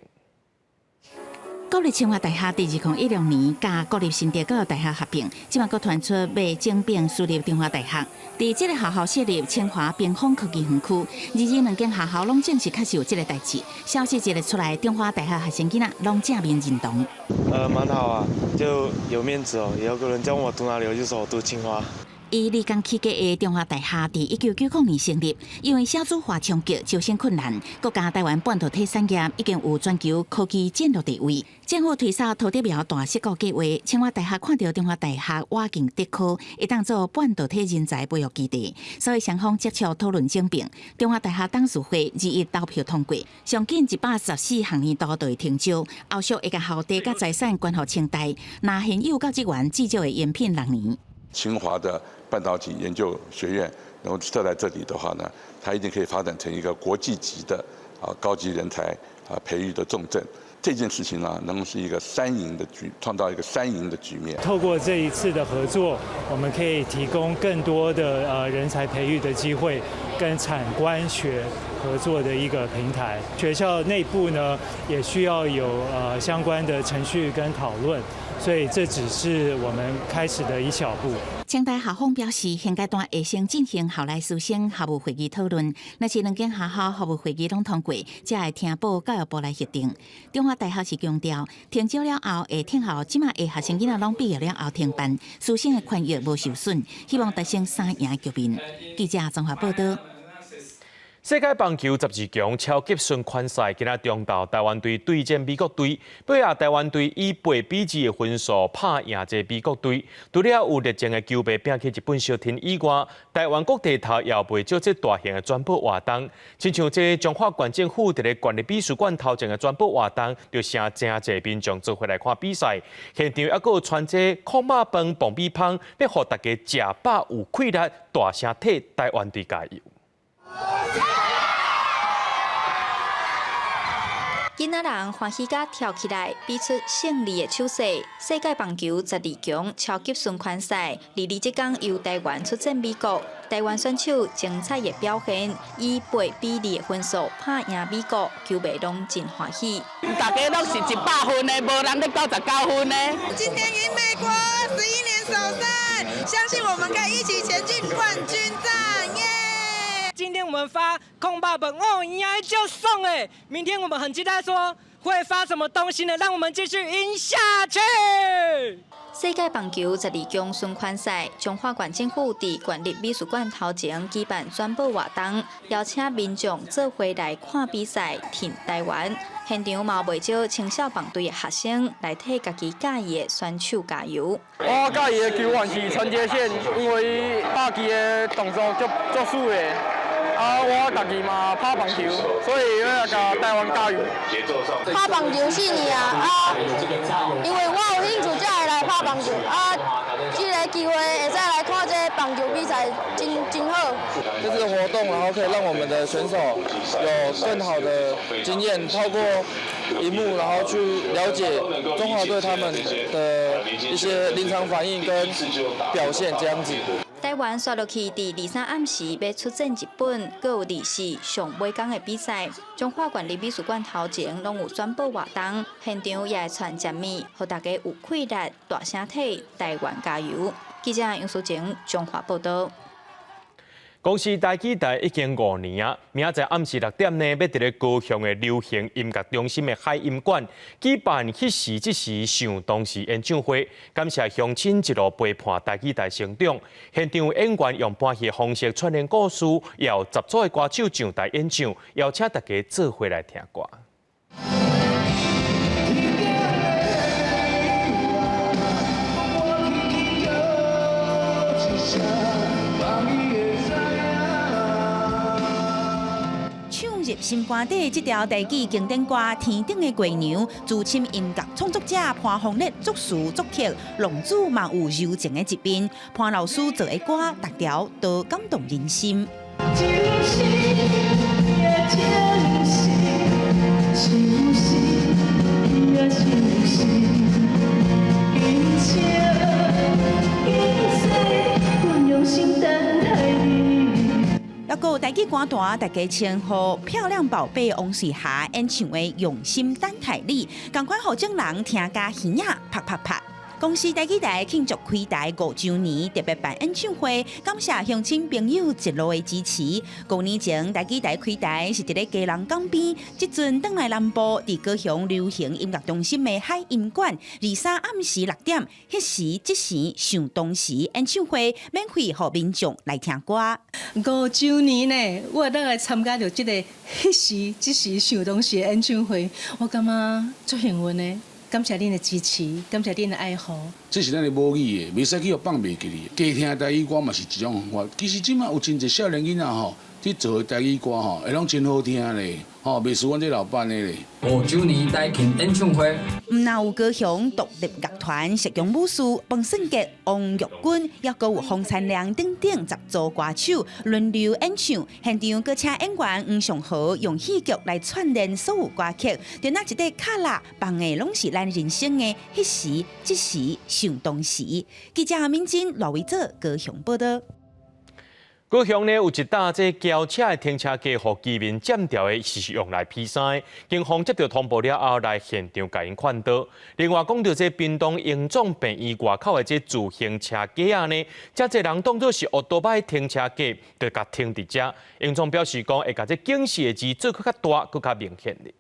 國立清華大學佇2016年佮國立新竹教育大學合併，這馬閣傳出欲整併私立中華大學。佇這个學校設立清華屏風科技園區，二二兩間學校攏正式確實有這个代誌。消息一个出來，中華大學學生囡仔攏正面認同。蠻好啊，就有面子哦。有個人叫我讀哪裡，我就說我讀清華。以理工起家的中華大學，佇1990年成立，因為少子化衝擊，招生困難，閣加台灣半導體產業已經有全球科技戰略地位，政府推捒桃竹苗大矽谷計劃，清華大學看著中華大學倚近竹科，會當做半導體人才培育基地，所以雙方接觸討論整併。中華大學董事會21投票通過，上緊114學年度就會停招，後續會共校地佮財產捐予清大，若現有教職員至少會延聘6年。清華的半導體研究學院，然後設在這裡的話呢，它一定可以發展成一個國際級的高級人才培育的重鎮。這件事情呢，能夠是一個三贏的局，創造一個三贏的局面。透過這一次的合作，我們可以提供更多的人才培育的機會，跟產官學合作的一個平台。學校內部呢，也需要有相關的程序跟討論。所以這只是我們開始的一小步。清大校方表示，現階段會先進行校內師生校務會議討論，若是兩間學校校務會議攏通過，才會呈報教育部來核定。中華大學是強調，停招了後會聽候這馬的學生囡仔攏畢業了後停辦，師生的權益無受損，希望達成三贏局面。記者綜合報道。世界棒球十二強超級循環賽，今仔中晝台灣隊對戰美國隊，尾仔台灣隊以8比2的分數拍贏這美國隊。除了有熱情的球迷摒棄日本相挺以外，台灣各地頭也袂少這大型的轉播活動，親像這彰化縣政府佇咧縣立美術館頭前的轉播活動，就誠濟民眾做伙來看比賽。現場猶閣有傳這炕肉飯、爆米香，欲予大家食飽有氣力，大聲替台灣隊加油。囡仔人歡喜甲跳起來，比出勝利的手勢。世界棒球十二強超級循環賽，二二這工由台灣出戰美國，台灣選手精彩的表現，以8比2的分數拍贏美國，球迷攏真歡喜。大家攏是100分的，無人咧99分的。今天贏美國，11年首勝，相信我們可以一起前進冠軍戰，耶！今天我們發炕肉飯哦，贏就送哎！明天我們很期待說會發什麼東西呢？讓我們繼續贏下去。世界棒球十二強循環賽，彰化縣政府佇縣立美術館頭前舉辦轉播活動，邀請民眾做伙來看比賽，挺台灣。現場嘛袂少青少棒隊的學生來替家己佮意的選手加油。我佮意的球員是陳傑憲，因為伊打擊的動作足足水的。啊，我家己嘛拍棒球，所以欲共台灣加油。拍棒球四年啊，啊，因為我有興趣才會來拍棒球，啊，這個機會會使來看這個棒球比賽，真真好。這次活動，然後可以讓我們的選手有更好的經驗，透過螢幕，然後去了解中華隊他們的一些臨場反應跟表現，這樣子。台灣紲落去，佇23暗時欲出戰日本，閣有24上尾工的比賽。彰化縣立美術館頭前攏有轉播活動，現場也會傳食物，予大家有氣力，大聲替台灣加油。記者楊淑晴彰化報道。公視台語台已經5年啊，明仔載暗時6點呢，欲佇咧高雄的流行音樂中心的海音館舉辦彼時這時想當時演唱會，感謝鄉親一路陪伴台語台成長。現場演員用搬戲方式串聯故事，也有10組的歌手上台演唱，邀請大家做伙來聽歌。唱入心肝底，這條台語經典歌《天頂的月娘》，資深音樂創作者潘鳳烈作詞作曲，浪子嘛有柔情的一面。潘老師做的歌，逐條都感動人心。猶閣有台語歌壇，大家稱呼漂亮寶貝王瑞霞演唱的《用心等待你》，仝款予眾人聽甲耳仔啪啪啪。公視台語台慶祝開台5週年，特別辦演唱會，感謝鄉親朋友一路的支持。5年前台語台開台是佇咧基隆港邊，這陣轉來南部，佇高雄流行音樂中心的海音館，23暗時6點，彼時這時想當時演唱會，免費予民眾來聽歌。5週年呢，我會當來參加著這個彼時這時想當時的演唱會，我感覺足幸運的。感謝恁的支持，感謝恁的愛護。這是咱的母語的，袂使去予放袂記哩。加聽台語歌嘛是一種方法。其實這馬有真濟少年囡仔吼，佇做的台語歌吼，會攏真好聽咧，吼，袂輸阮這老闆的咧。5週年台慶演唱會。毋但有高雄獨立樂團、石強武士、彭順傑、王玉君，猶閣有洪燦良等等10組歌手輪流演唱。現場閣請演員黃尚豪用戲劇來串聯所有歌曲，就若一塊卡拉放的攏是咱人生的彼時、這時、想當時。記者敏珍、賴維哲高雄報道。高雄呢有一搭這轎車的停車格，予居民佔掉的是用來披衫的。警方接到通報了後，來現場共𪜶勸導。另外講到這屏東榮總病院外口的這自行車架仔呢，遮濟人當作是烏多擺停車格，就共停佇遮。榮總表示講，會共這警示的字做閣較大、閣較明顯的。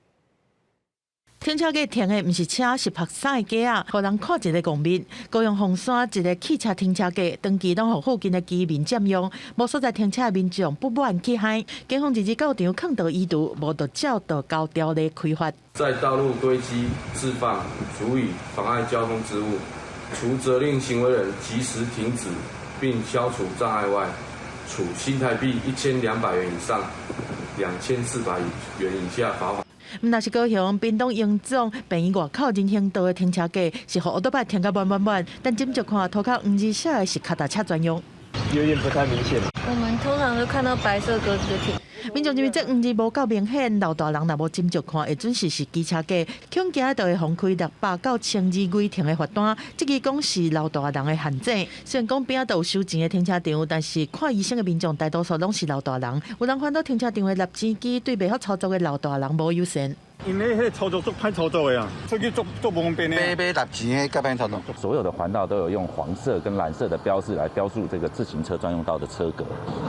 停車格停的毋是車，是曝衫的架仔，予人看一个戇面。高雄鳳山一个汽車停車格，長期攏予附近的居民佔用，無所在停車的民眾不滿氣餒。警方日日到場勸導移除，無就照道交條例開罰。在道路堆積置放足以妨礙交通之物，除責令行為人即時停止並消除障礙外，處新台幣1200元以上2400元以下罰款。毋但是高雄、屏東榮總病院外口人行道的停車格是予烏多擺停甲滿滿滿，但斟酌看塗跤黃字寫的是跤踏車專用，有點不太明顯。我們通常都看到白色格子就停。民眾認為這黃字無夠明顯，老大人若無斟酌看，會準是是機車格，恐驚就會予開600到1200違停的罰單。這個講是老大人的陷阱。雖然講邊仔都有收錢的停車場，但是看醫生的民眾大多數攏是老大人。有人煩惱停車場的立錢機對袂曉操作的老大人無友善。𪜶咧彼个操作足歹操作的啊，出去足足無方便的。買買納錢的較歹操作。所有的環道都有用黃色跟藍色的標示來標注這個自行車專用道的車格。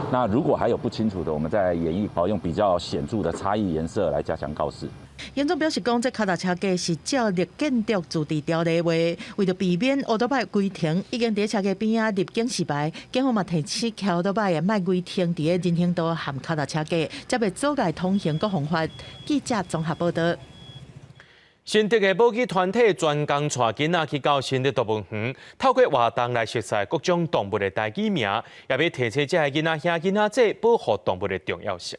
那如果還有不清楚的，我們再來研議，好用比較顯著的差異顏色來加強告示。榮總表示講，這跤踏車格是照綠建築自治條例畫，為著避免烏多擺違停，已經佇車格邊仔立警示牌。警方嘛提醒騎烏多擺的，莫違停佇咧人行道和跤踏車格，才袂阻礙通行閣犯法。記者綜合報道。新竹的保育團體專工帶囡仔去到新竹動物園，透過活動來熟悉各種動物的台語名，也欲提醒這个囡仔兄囡仔姊保護動物的重要性。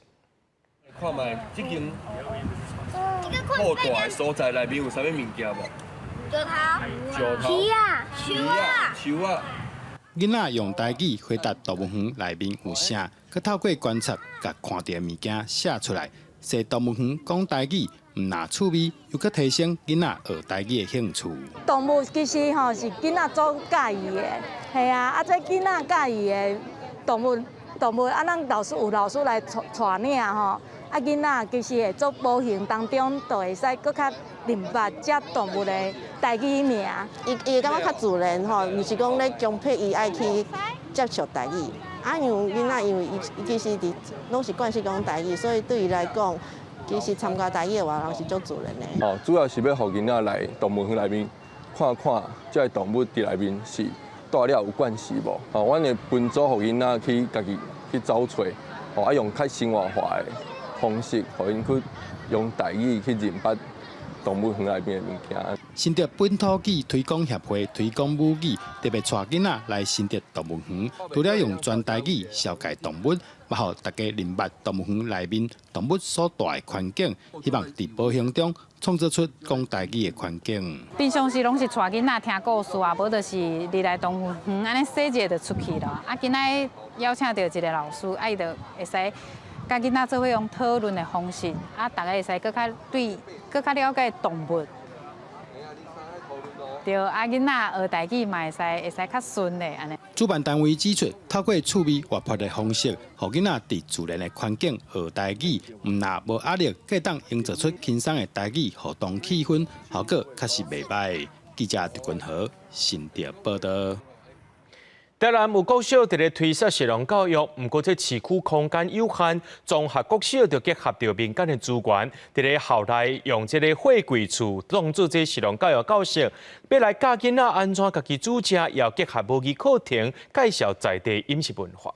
看覓，這間好大的所在內面有啥物物件無？石頭、魚仔、樹仔、樹仔。囡仔用台語回答動物園內面有啥，閣透過觀察，共看著的物件寫出來。踅動物園講台語，毋但趣味，猶閣提升囡仔學台語的興趣。動物其實吼是囡仔足佮意的，係啊，啊這囡仔佮意的動物，動物啊，咱老師有老師來帶帶領吼，啊囡仔其實會足無形當中就會使閣較認捌這動物的台語名。伊伊會感覺較自然吼，毋是講咧強迫伊愛去接觸台語。啊，因為囡仔因為伊伊其實佇攏是慣勢講台語，所以對伊來講，其實參加台語的活動是足自然的。哦，主要是欲予囡仔來動物園內面看看，這个動物佇內面是蹛了有關係無？哦，阮會分組予囡仔去家己去走揣，哦，啊用較生活化的方式，予𪜶去用台語去認捌動物園內面的物件。新竹本土語推廣協會推廣母語，特別帶囡仔來新竹動物園，除了用全台語紹介動物，嘛予大家認捌動物園內面動物所蹛的環境，希望佇無形中創造出講台語的環境。平常時攏是帶囡仔聽故事啊，無就是入來動物園按呢踅一下就出去了。啊，今仔邀請著一个老師，啊，伊就會使佮囡仔做伙用討論的方式，啊，逐家會使閣較對，閣較了解動物。對，啊，囡仔學台語嘛會使會使較順的按呢。主辦單位指出，透過趣味活潑的方式，予囡仔佇自然的環境學台語，毋但無壓力，閣會當營造出輕鬆的台語互動氣氛，效果確實袂䆀。記者陳君豪新竹報道。台南有國小佇咧推設食農教育，毋過這市區空間有限，綜合國小就結合著民間的資源，佇咧校內用這個貨櫃厝當做這食農教育教室，欲來教囡仔按怎家己煮食，也結合母語課程，介紹在地飲食文化。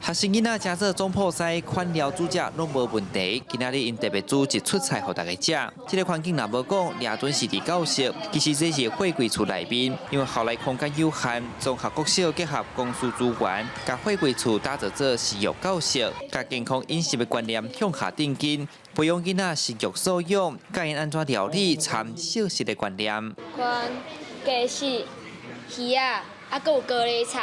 學生囡仔食做總鋪師，款料煮食攏無問題。今仔日𪜶特別煮一出菜予大家食。這个環境若無講，掠準是佇教室，其實這是貨櫃厝內面，因為校內空間有限，綜合國小結合公司資源，共貨櫃厝打造做食育教室，共健康飲食的觀念向下奠根，培養囡仔食育素養，教𪜶按怎料理摻素食的觀念。款雞翅、魚仔，啊，閣有高麗菜。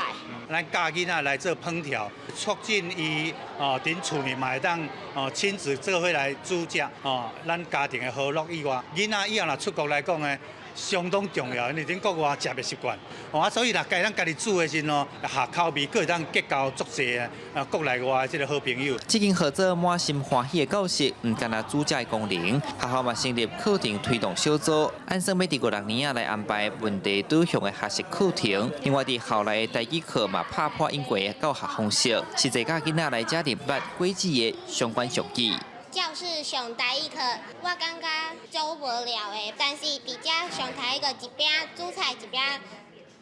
咱教囡仔來做烹調，促進伊哦，佇厝內嘛會當哦親子做伙來煮食哦，咱家庭的和樂以外，囡仔以後若出國來講呢，相當重要，因為恁國外食袂習慣，哦啊，所以若家咱家己煮的時陣哦，合口味，閣會當結交足濟啊國內外這个好朋友。這間號做滿心歡喜的教室，毋干焦煮食的功能，學校嘛成立課程推動小組，按算欲佇五六年仔來安排問題導向的學習課程。另外，佇校內的台語課嘛拍破隱規的教學方式，實際教囡仔來遮認捌果子的相關俗語。教室上台語課，我感覺足無聊的，但是佇遮上台語課一邊煮菜一邊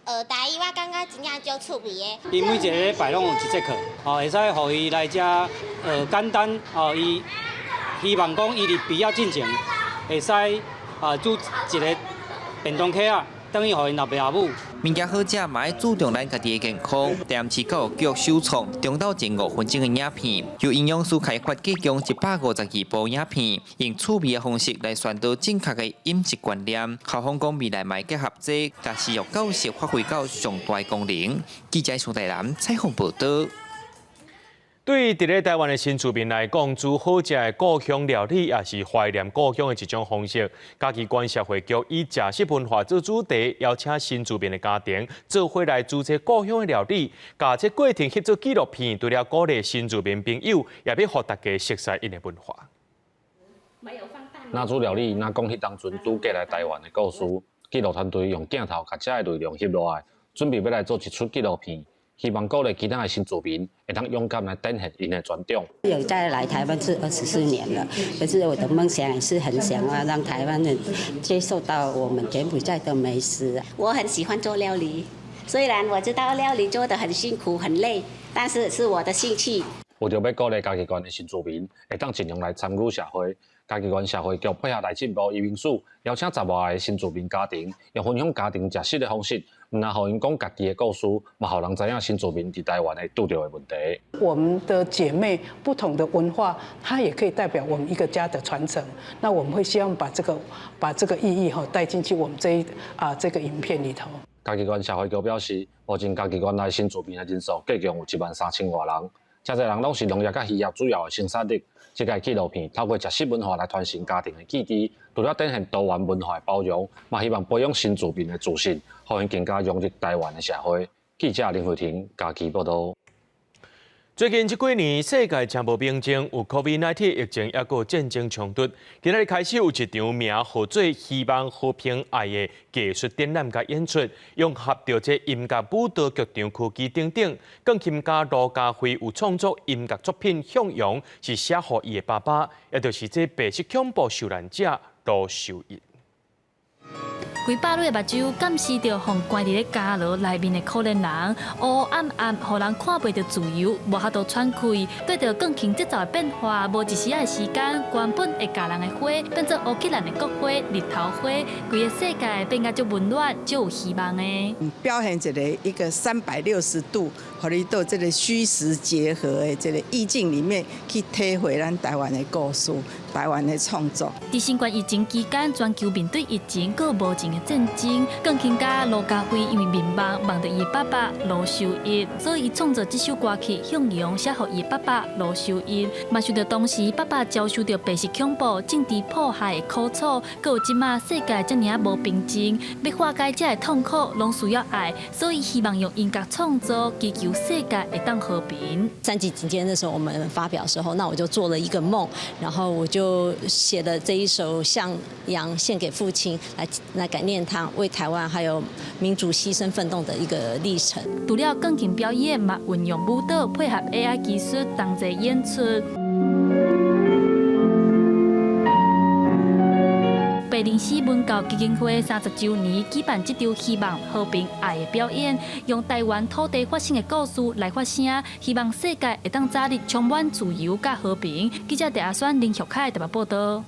學台語，我感覺真正足趣味的。伊每一个禮拜攏有一節課，哦，會使予伊來遮學簡單，哦，伊希望講伊佇畢業進前會使啊煮一个便當客仔，轉去予𪜶老爸阿母。物件好食，嘛愛注重咱家己的健康。台南市教育局首創中晝前5分鐘的影片，由營養師開發計共152部影片，用趣味的方式來宣導正確的飲食觀念。校方講未來嘛會結合這個，共食育教室發揮到上大的功能。記者蘇台南採訪報導。對佇咧台灣的新住民來講，煮好食的故鄉料理也是懷念故鄉的一種方式。嘉義縣社會局以食食文化做主題，邀請新住民的家庭做伙來煮這故鄉的料理，共這過程翕做紀錄片，除了鼓勵新住民朋友，也欲予大家熟悉𪜶的文化。若煮料理，若講彼當陣拄過來台灣的故事，紀錄團隊用鏡頭共遮的內容翕落來，準備欲來做一齣紀錄片。希望鼓勵其他的新住民會當勇敢來展現𪜶的傳統。有在來台灣是24年了，可是我的夢想也是很想要讓台灣人接受到我們柬埔寨的美食。我很喜歡做料理，雖然我知道料理做得很辛苦很累，但是是我的興趣。為著欲鼓勵嘉義縣的新住民會當盡量來參與社會，嘉義縣社會局配合內政部移民署，邀請十外个新住民家庭，用分享家庭食食的方式，毋但予𪜶講家己的故事，嘛予人知影新住民佇台灣會拄著的問題。我們的姐妹不同的文化，它也可以代表我們一個家的傳承。那我們會希望把這個意義哈帶進去我們這一啊這個影片裡頭。嘉義縣社會局表示，目前嘉義縣內新住民的人數計共有1萬3千外人，遮濟人攏是農業佮漁業主要的生產力。這个紀錄片透過食食文化來傳承家庭的記憶，除了展現多元文化的包容，嘛希望培養新住民的自信，予𪜶更加融入台灣的社會。記者林慧婷嘉義報導。最近這幾年，世界誠無平靜，有 COVID-19 疫情，抑閣戰爭衝突。今仔日開始有一場名號做“希望和平愛”的藝術展覽佮演出，融合著這音樂、舞蹈、劇場、科技等等。鋼琴家盧家輝有創作音樂作品《向陽》，是寫予伊的爸爸，也就是這白色恐怖受難者盧秀一。規百蕊的目睭監視著予關佇咧監牢內面的可憐人，烏烏暗暗，予人看袂著自由，無法度喘氣。對著鋼琴節奏的變化，無一絲仔的時間，原本會咬人的花，變做烏克蘭的國花日頭花，規個世界變甲足溫暖，足有希望的。表現一個360度，予你佇這個虛實結合的這個意境裡面去體會咱台灣的故事、台灣的創作。佇新冠疫情期間，全球面對疫情，閣無情的戰爭，鋼琴家盧家輝因為眠夢夢著伊的爸爸盧秀一，所以伊創作這首歌曲《向陽》，寫予伊的爸爸盧秀一。嘛受著當時爸爸遭受著白色恐怖、政治迫害的苦楚，閣有這馬世界遮爾仔無平靜，欲化解這个痛苦，攏需要愛，所以希望用音樂創作，祈求世界會當和平。三級警戒那時候，我們發表時候，那我就做了一個夢，然後我就寫了這一首《向陽》獻給父親，來感念他為台灣還有民主犧牲奮鬥的一個歷程。除了鋼琴表演，嘛運用舞蹈配合 AI 技術同齊演出。白靈溪文教基金會30週年舉辦這場希望和平愛的表演，用台灣土地發生的故事來發聲，希望世界會當早日充滿自由佮和平。記者鄭阿選、林玉凱台北報導。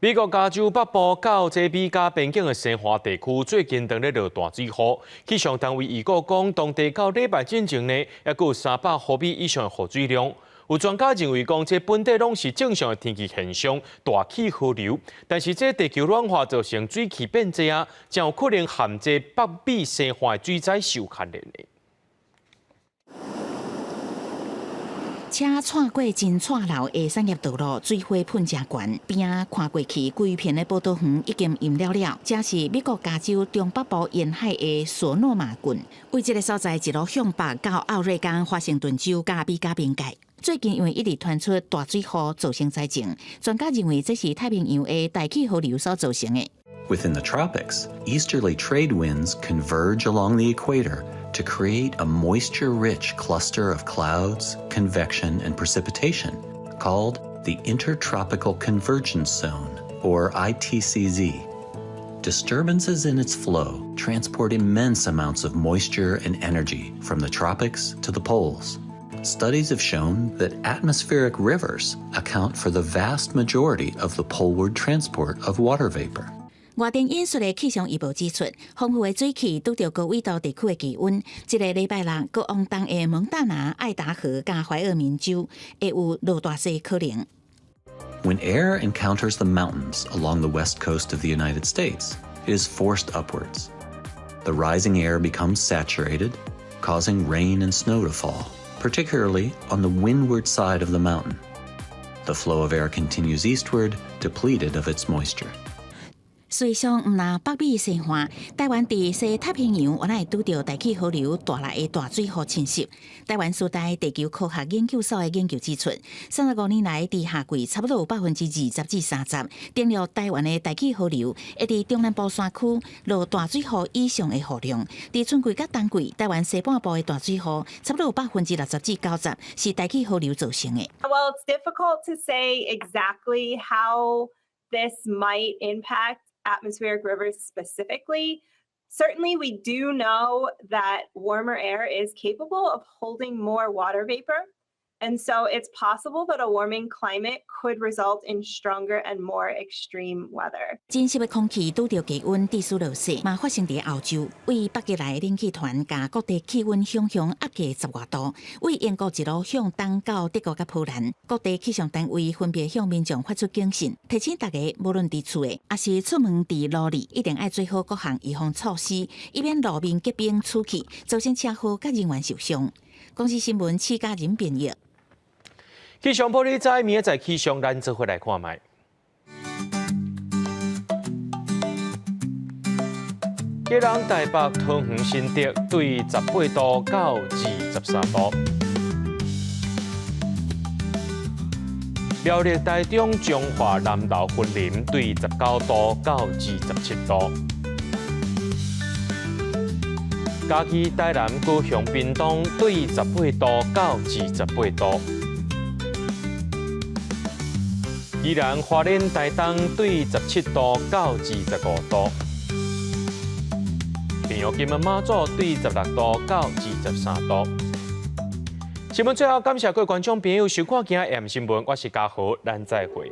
美國加州北部到這美加邊境的西岸地區，最近當咧落大水雨。氣象單位預告講，當地到禮拜進前呢，猶閣有300毫米以上的雨水量。有專家認為講，這本底攏是正常的天氣現象，大氣河流。但是這地球暖化造成水汽變濟啊，真有可能和這北美西岸的水災是有牽連的。車竄過真蔡老的產業道路，水花噴誠懸，邊仔看過去，規片的葡萄園已經淹了了。這是美國加州中北部沿海的索諾瑪郡，位這个所在一路向北到奧瑞岡、華盛頓州佮美加邊界。最近因為一直傳出大水雨造成災情，專家認為這是太平洋的大氣河流所造成的。 Within the tropics, easterly trade winds converge along the equator to create a moisture-rich cluster of clouds, convection, and precipitation called the Intertropical Convergence Zone, or ITCZ. Disturbances in its flow transport immense amounts of moisture and energy from the tropics to the poles. Studies have shown that atmospheric rivers account for the vast majority of the poleward transport of water vapor. 外電引述的氣象預報指出，豐富的水汽拄著高緯度地區的氣溫，這个禮拜六，閣往東的蒙大拿、愛達荷佮懷俄明州會有落大雪可能。 When air encounters the mountains along the west coast of the United States, it is forced upwards. The rising air becomes saturated, causing rain and snow to fall, particularly on the windward side of the mountain. The flow of air continues eastward, depleted of its moisture. 事實上，毋但北美西岸，台灣佇西太平洋，原來會拄著大氣河流帶來的大水雨侵襲。台灣師大地球科學研究所的研究指出，35年來，佇夏季差不多有20%至30%，登陸台灣的大氣河流，會佇中南部山區落大水雨以上的雨量。佇春季佮冬季，台灣西半部的大水雨，差不多有60%至90%是大氣河流造成的。 Well, it's difficult to say exactly how this might impact atmospheric rivers specifically. Certainly, we do know that warmer air is capable of holding more water vapor. And so it's possible that a warming climate could result in stronger and more extreme weather. 真濕的空氣拄著低溫，致使落雪，嘛發生佇歐洲。位北極來的冷氣團共各地氣溫向向壓低10外度。位英國一路向東到德國佮波蘭，各地氣象單位分別向民眾發出警訊，提醒大家無論佇厝的，抑是出門佇路裡，一定愛做好各項預防措施，以免路面結冰出去，造成車禍佮人員受傷。公視新聞，施嘉仁編譯。氣象報你知，明仔載氣象，咱做伙來看覓。基隆、台北、桃園、新竹對18度到23度。苗栗、台中、彰化、南投、雲林對19度到27度。嘉義、台南、高雄、屏東對18度到28度。宜蘭、花蓮、台東對17度到25度，平陽、金門、馬祖對16度到23度。新聞最後感謝各位觀眾朋友收看今仔 M 新聞，我是嘉豪，咱再會。